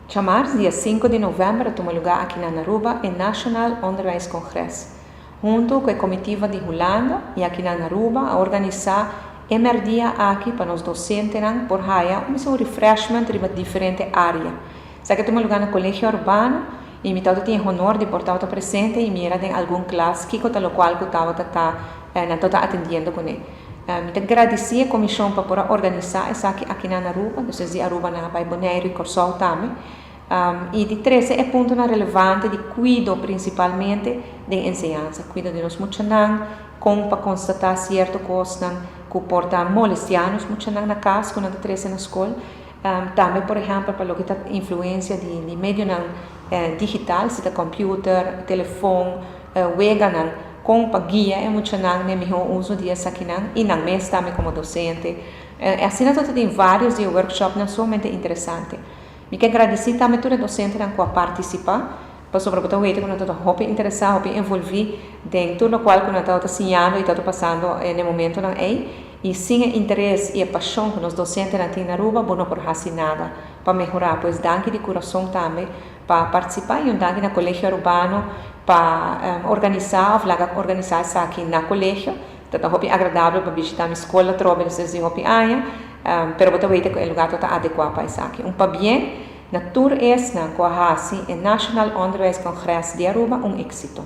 Djamars, dia 5 di novèmber, a tuma lugá aki na Aruba e Nationaal Onderwijscongres. Huntu ku e komitiva di Hulanda i aki na Aruba a organisá e dia aki pa nos dosentenan por haya un refreshment riba diferente área. Esaki a tuma lugá na Kolegio Arubano i mi tabatin honor di por ta presente i mira den algun klas ku ta lokual ku tabata ta nan ta atendiendo kuné. Mi ta gradisí e komishon pa por organisá esaki aki na Aruba, dus di Aruba nan a bai Boneiru i Kòrsou tambe. I di trese e puntonan relevante di kuido, prinsipalmente di enseñansa, kuido di nos muchanan, kon pa konstatá sierto kosnan ku por ta molestiá nos muchanan na kas, ku nan ta trese na skol. Tambe, por ehèmpel, pa loke ta influensia di medionan digital, si ta computer, telefòn, weganan, kon pa guia e muchanan den mihó uso di esakinan i nan mes tambe komo dosente. Asina nan tin vários di workshopnan sumamente interesante. Mi ke gradisí tambe tur e dosentenan ku a partisipá, pasobra bo ta weten ku nan ta hopi interesá, hopi envolví den tur lokual ku nan ta siñando i ta pasando na e momentonan ei. I sin e interes i e pashon ku nos dosentenan tin na Aruba, bo no por hasi nada pa mehorá. Pues danki di kurason tambe pa partisipá i un danki na Kolegio Arubano pa organisá òf laga organisá esaki na kolegio. Ta hopi agradabel pa bishitá mi skol atrobe despues di hopi aña, pero bo ta weten ku e lugá ta adekuá pa esaki. Un pabien na tur esnan ku a hasi e Nationaal Onderwijscongres di Aruba un éksito.